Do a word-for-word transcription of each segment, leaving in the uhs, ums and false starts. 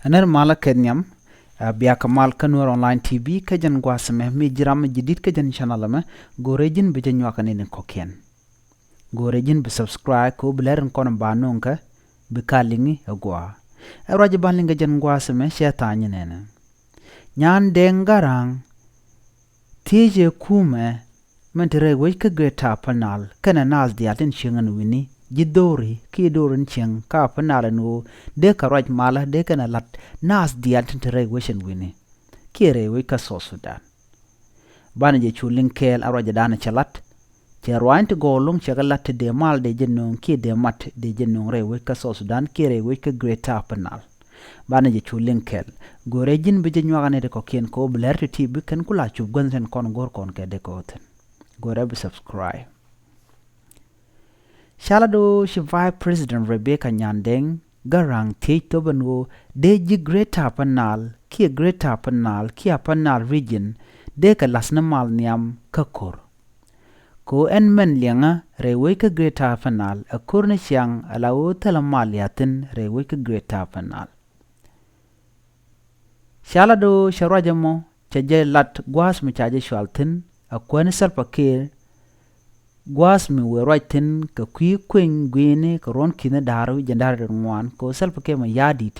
Nɛr malä kɛ nhiam, ɛ, bia kɛ mal kä Nuer Online T V kä jɛn gua̱a̱th ɛmɛ, mi ji̱ ram mi ji̱ di̱t kä jɛn channel ɛmɛ, go̱rɛ ji̱n bi jɛ nyuak ni ni kɔ̱kiɛn. Go̱rɛ ji̱n bi subscribe kɛ ɣöö bi lɛr in kɔn ba nööŋ kɛ bi ka liŋi ɛ gua̱a̱. Ɛ ruac ban liŋ kɛ jɛn gua̱a̱th ɛmɛ cɛ tha̱a̱ny nɛnɛ. Nyan Dɛŋ Garaŋ thiecɛ kumɛ min te rɛy wec kä Greater Upper Nile kɛnɛ naath diaal tin cieŋ ɛn wi̱ni, ji̱ dho̱ri kiɛ dho̱ri in cieŋ kä Upper Nile ɛn ɣöö dee kɛ ruac malä dee kɛnɛ la̱t naath diaal tin te rɛy wec ɛn wi̱ni kiɛ rɛy wec kä South Sudan. Banɛ jɛ cu liŋ kɛɛl a ruacɛ danɛ cɛ la̱t. Cɛ ruaany ti gɔw lo̱ŋ cɛ kɛ la̱t ti dee mal dee jɛ nööŋ kiɛ dee mat dee jɛ nööŋ rɛy wec kä South Sudan kiɛ rɛy wec kä Greater Upper Nile. Banɛ jɛ cu liŋ kɛɛl. Go̱rɛ ji̱n bi jɛ nyuak anɛ ti kɔ̱kiɛn kɛ ɣöö bi lɛr ti ti bi kɛn ku la cup guänh tin kɔn go̱r kɔn kɛ dee kɛ ɣöö thi̱n. Go̱rɛ bi subscribe. Ca lat ɣöö ci Vice President Rebecca Nyan Dɛŋ Garaŋ thiec thöp ɛn ɣöö dee ji̱ Greater Upper Nile kiɛ Greater Upper Nile kiɛ Upper Nile region dee kɛ la̱th ni mal nhiam kä ko̱r. Kɛ ɣöö ɛn mɛn liɛŋä rɛy wec kä Greater Upper Nile ɛ ko̱r ni ciaŋ ala ɣöö thilɛ mal lia̱thi̱n rɛy wec kä Greater Upper Nile. Ca lat ɣöö cɛ ruac ɛmɔ cɛ jɛ lat gua̱a̱th mi ca jɛ cual thi̱n ɛ kuäär ni Salva Kiir, gua̱a̱th mi wëë ruac thi̱n kɛ kui̱ kueny gui̱i̱ni kɛ ruɔ̱n ki̱ni da̱r wi̱c jɛn da̱r wi̱c ŋuan kɛ ɣöö Salva Kiir mɛ ya̱a̱ di̱t.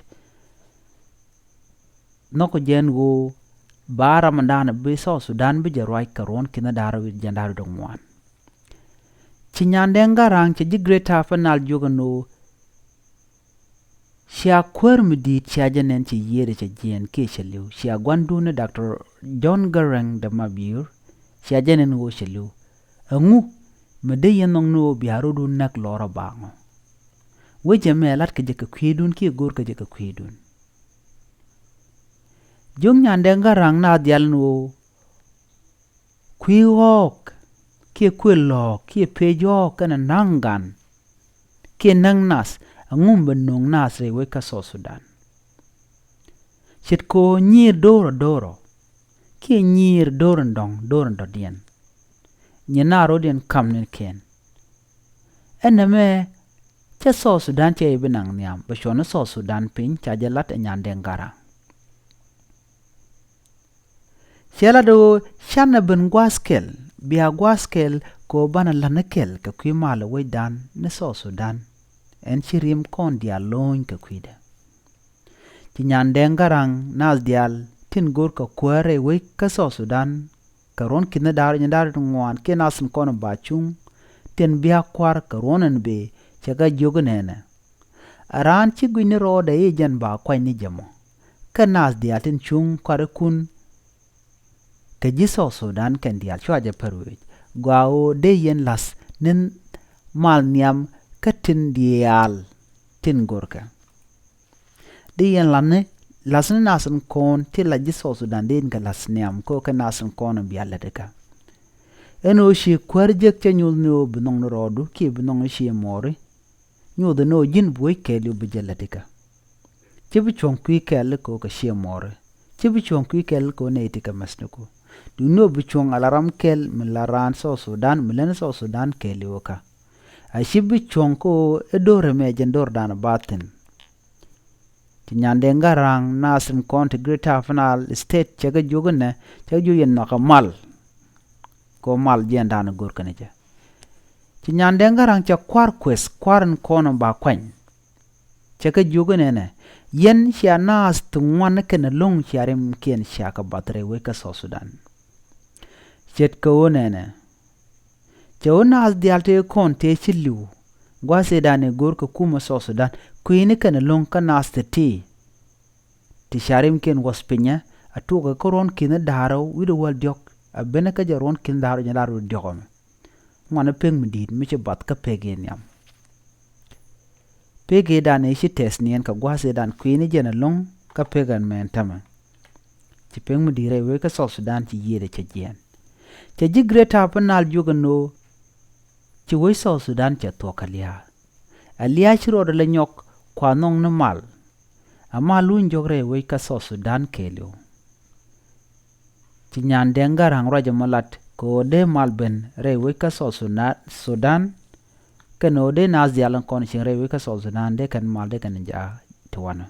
Nhɔk jɛn ɣöö ba ram in da̱a̱n bi South Sudan bi jɛ ruac kɛ ruɔ̱n ki̱ni da̱r wi̱c jɛn da̱r wi̱c ŋuan. Ci Nyan Dɛŋ Garaŋ cɛ ji̱ Greater Upper Nile jiök ɛn ɣöö cia kuäär mi di̱i̱t cia jɛ nɛn ci yiëëdɛ cɛ jiɛɛn kiɛ cɛ li̱w. Cia gua̱ndun ni Doctor John Garang de Mabior cia jɛ nɛn ɣöö cɛ li̱w. Ɛŋu mi dee yɛn nhɔk ni ɣöö bia rɔ̱dun näk lɔrä baŋɔ? Wecɛ mɛ la̱t kɛ jɛ kɛ kui̱dun kiɛ go̱o̱r kɛ jɛ kɛ kui̱dun. Jiök Nyan Dɛŋ Garaŋ naath diaal ni ɣöö kui̱ ɣɔ̱ɔ̱k kiɛ kuël lɔ̱ɔ̱k kiɛ pec ɣɔ̱ɔ̱k kɛnɛ na̱ŋ gan kiɛ näk nath, ɛŋu mi bɛ nööŋ nath rɛy wec kä South Sudan? Ce̱tkɛ ɣöö nyiir do̱r ɔ do̱r ɔ kiɛ nyiir do̱r in dɔ̱ŋ do̱r in dɔ̱diɛn. Nyin na ro̱diɛn ka̱m ni kɛn. Ɛn nɛmɛ cä South Sudan cɛ i̱ bi naŋ nhiam bɛ cuɔ̱n ni South Sudan piny ca jɛ la̱t ɛ Nyan Dɛŋ Garaŋ. Cɛ lat ɣöö canɛ ben gua̱a̱th kɛl, bia gua̱a̱th kɛl kɛ ɣöö banɛ la̱t ni kɛl kɛ kui̱ mal ɛ wecdan ni South Sudan. Ɛn ci rim kɔn diaal lo̱o̱ny kɛ kui̱dɛ. Ci Nyan Dɛŋ Garaŋ naath diaal tin go̱o̱r kɛ kuäär rɛy wec kä South Sudan kɛ ruɔ̱n ki̱n ni da̱r wi̱c jɛn da̱r wi̱c ŋuan kiɛ naath in kɔn ba cuŋ tin bia kua̱r kɛ ruɔ̱n ɛn bëë cɛ kɛ jiök inɛnɛ. A raan ci gui̱c ni rɔɔdɛ i̱ jɛn ba kuany ni jɛ mɔ. Kä naath diaal tin cuŋ kua̱rikun kɛ ji̱ South Sudan kɛn diaal cua jɛ pär wec. Gɔaa ɣöö dee yɛn la̱th ni mal nhiam kä tin diaal tin go̱rkɛ. Dee yɛn la̱th ni, la̱th ni naath in kɔn ti la ji̱ South Sudan dee yɛn kɛ la̱th nhiam kä kɛ naath in kɔn in bia lät ikä. Ɛn ɣöö ci kuäär jek cä nyoth ni ɣöö bi nhɔk ni rɔɔdu kiɛ bi nhɔk ni ci mɔɔri. Nyoth ni ɣöö ji̱n bi wec kɛɛliw bi jɛ lät ikä. Ci bi cuɔ̱ŋ kui̱ kɛɛl kɛ ɣöö kɛ ci mɔɔri. Ci bi cuɔ̱ŋ kui̱ kɛɛl kɛ ɣöö nɛy ti kɛ mäthniku. Duŋni ɣöö bi cuɔ̱ŋ ala ram kɛl mi la raan South Sudan mi lät ni South Sudan kɛɛliw ikä. A ci bi cuɔ̱ŋ kɛ ɣöö i̱ do̱r ɛmɛ jɛn do̱rdan ba thi̱n. Ci Nyan Dɛŋ Garaŋ naath in kɔn ti Greater Upper Nile State cɛ kɛ jiök inɛ cɛ kɛ jiök yɛn nhɔakɛ mal. Kɛ ɣöö mal jiɛɛndan go̱r kɛn cɛ. Ci Nyan Dɛŋ Garaŋ cɛ kua̱r kueth kua̱r in kɔn in ba kuany. Cɛ kɛ jiök inɛnɛ yɛn cia naath ti ŋuan kɛn lo̱ŋ cia rimkiɛn cia kɛ bath rɛy wec kä South Sudan. Ce̱tkɛ ɣöö nɛnɛ. Cɛ ɣöö naath diaal tëë kɔn tëë ci li̱w. Gua̱a̱th ëëdan ëë go̱o̱r kɛ kumä South Sudan kui̱ni kɛn lo̱ŋ kä naath ti ti. Ti ca rimkiɛn wäth pinyä a tuɔɔkä kä ruɔ̱n ki̱n da̱a̱r rɛw wi̱cdɛ wäl diɔ̱k a benɛ kä jɛ ruɔ̱n ki̱n da̱a̱r rɛw jɛ da̱a̱r rɛw diɔ̱k ɛmɛ. Ŋuanɛ pek mi di̱i̱t mi ci bath kä pek in nhiam. Pek i̱dan i̱ ci tɛth niɛn kɛ gua̱a̱th i̱dan kui̱ni jɛn ɛlɔ̱ŋ kä pek ɛn mɛn tämɛ. Ci pek mi di̱i̱t rɛy wec kä South Sudan ci yiëëdɛ cɛ jiɛɛn. Cɛ ji̱ Greater Upper Nile jiök ɛn ɣöö ci wec South Sudan cɛ thuɔ̱k kɛ lia̱a̱. Ɛ lia̱a̱ ci rɔɔdɛ lɛ nyɔk kua nhɔk ni mal. Ɛ mal luny jɔk rɛy wec kä South Sudan kɛɛliw. Ci Nyan Dɛŋ Garaŋ ruac ɛmɔ lat kɛ ɣöö dee mal ben rɛy wec kä South Sudan, Sudan, kɛn ɣöö dee naath diaal in kɔn cieŋ rɛy wec kä South Sudan dee kɛn mal dee kɛn jaak ti wanɛ.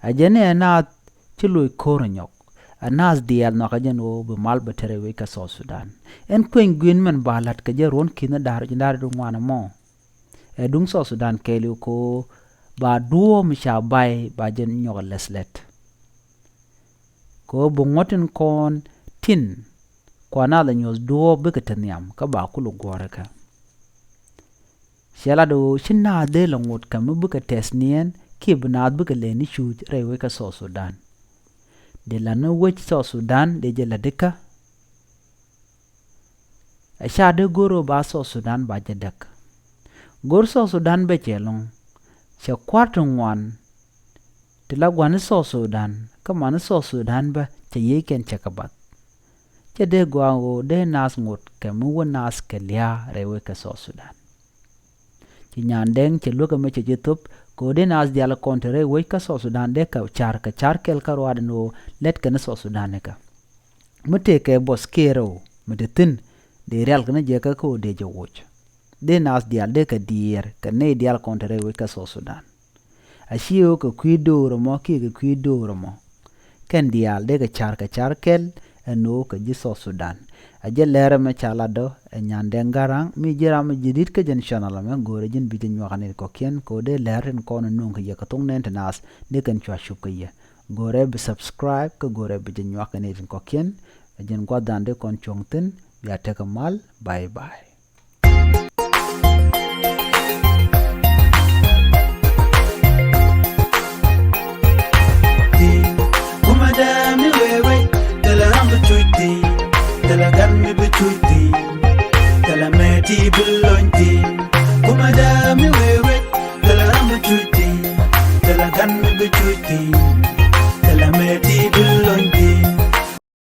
Ɛ jɛn ɛ naath ci loc ko̱r ɛ nyɔk. Ɛ naath diaal nhɔakɛ jɛn ɣöö bi mal bɛ te rɛy wec kä South Sudan. Ɛn kueny gui̱n mɛn ba la̱t kɛ jɛ ruɔ̱n ki̱n da̱r ji̱ da̱r di ŋuan ɛmɔ. Ɛ duŋ South Sudan kɛɛliw kɛ ɣöö ba duɔ̱ɔ̱p mi ca bay ba jɛ nyɔk ɛ läth lät. Kɛ ɣöö bi ŋuɔ̱t in kɔn tin kua naath ɛ nyuɔ̱th duɔ̱ɔ̱p bikɛ te nhiam kä ba kulɛ guɔ̱ɔ̱rɛ kɛ. Cɛ lat ɣöö ci naath dee lɛ ŋot kɛ mi bikɛ tɛth niɛn kiɛ bi naath bikɛ lɛni cuuc rɛy wec kä South Sudan. Dee la̱t ni wec South Sudan dee jɛ la̱t dikä. Ɛ ca dee go̱r ɣöö ba South Sudan ba jɛ däk. Go̱r South Sudan bɛ cɛ lɔ̱ŋ. Cɛ kua̱r ti ŋuan ti la gua̱n ni South Sudan kä man ni South Sudan bä cɛ yiëëckɛn cɛ kɛ bath. Cɛ dee gɔaa ɣöö dee naath ŋot kɛ mi wä naath kɛ lia̱a̱ rɛy wec kä South Sudan. Ci Nyandɛŋ cɛ luäk ɛmɛ cɛ ji̱ thop kɛ ɣöö dee naath diaal kɔn te rɛy wec kä South Sudan dee kɛ car kɛ car kɛl kä ruaadɛ ni ɣöö lɛt kɛn ni South Sudan nikä. Mi tëëkɛ buɔth kiɛ rɛw mi te thi̱n dee rial kɛn ni jɛ kä kä ɣöö dee jɛ woc. Dee naath diaal dee kɛ diɛɛr kɛ nɛy diaal kɔn te rɛy wec kä South Sudan. A ci ɣöö kɛ kui̱ do̱o̱r ɛmɔ kiɛ kɛ kui̱ do̱o̱r ɛmɔ. Kɛn diaal dee kɛ car kɛ car kɛl ɛn ɣöö kɛ ji̱ South Sudan. A jɛ lɛr ɛmɛ ca lat dɔ ɛ Nyandɛŋ Garaŋ mi ji̱ ram mi ji̱ di̱t kä jɛn channel ɛmɛ go̱o̱rɛ ji̱n bi jɛ nyuak ɛ nɛy kɔ̱kiɛn kɛ ɣöö dee lɛr tin kɔn nuŋ kɛ yɛ kɛ thok nɛn ti naath dee kɛn cua cup kä yɛ. Go̱o̱rɛ bi subscribe kä go̱o̱rɛ bi jɛ nyuak ɛ nɛy tin kɔ̱kiɛn. Ɛ jɛn gua̱thdan dee kɔn cuɔ̱ŋ thi̱n bia tekɛ mal. Bye bye. Kumɛ dee mi wee wec thilɛ ram bi cuc thi̱n, thilɛ gan mi bi cuc thi̱n, thilɛ mɛ ti bi lony thi̱n. Kumɛ dee mi wee wec thilɛ ram bi cuc thi̱n, thilɛ gan mi bi cuc thi̱n.